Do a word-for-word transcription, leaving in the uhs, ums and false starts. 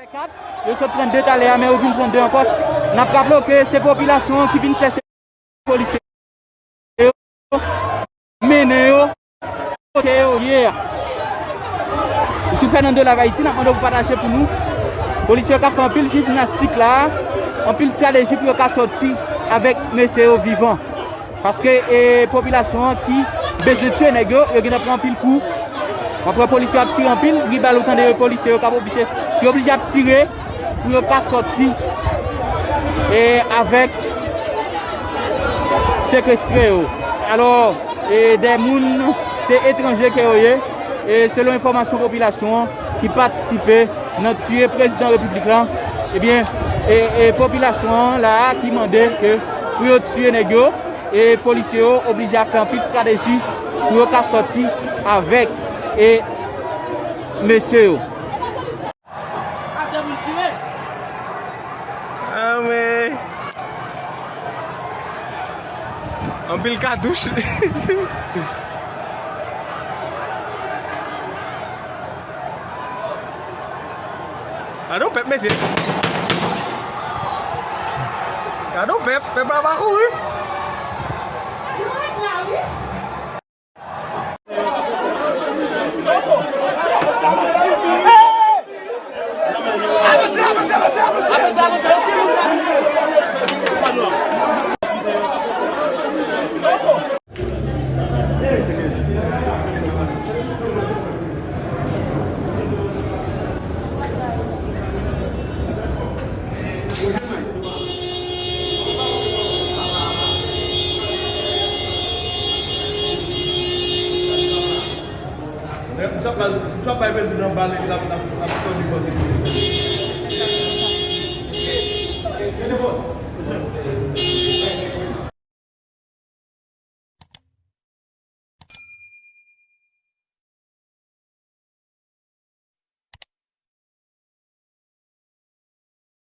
Kat, yo sot pran de talè a, men yo vin pran de ankò. N ap raple w ke se popilasyon an ki vin chèche polisye yo, mennen yo kote yo ye a. Ou sou Fernando Live Haïti, n ap mande w pou pataje pou nou. Polisye yo k ap fè anpil jimnastik la, anpil estrateji pou yo ka sòti avèk mesye yo vivan. Paske, e, popilasyon an ki bezwen tiye nèg yo, yo gentan pran anpil kou. W ap wè polisye yo ap tire anpil, gen bal ou tande polisye yo k ap oblije, yo oblije ap tire pou yo ka sòti, e, avèk sekestre yo. Alò, e, de moun, se etranje ke yo ye, e, selon enfòmasyon popilasyon an ki patisipe nan tiye prezidan repiblik la, ebyen, e, e, popilasyon an la a ki mande ke pou yo tiye nèg yo, e polisye yo oblije ap fè anpil estrateji pou yo ka sòti avèk, e, mesye yo. Atè moun tire. Ah, men. Anpil katouch. Gade yon pèp, mesye. Gade yon pèp, pèp la pa kouri. M sa bay prezidan bal epi l ap, l ap, l ap tòde bò de.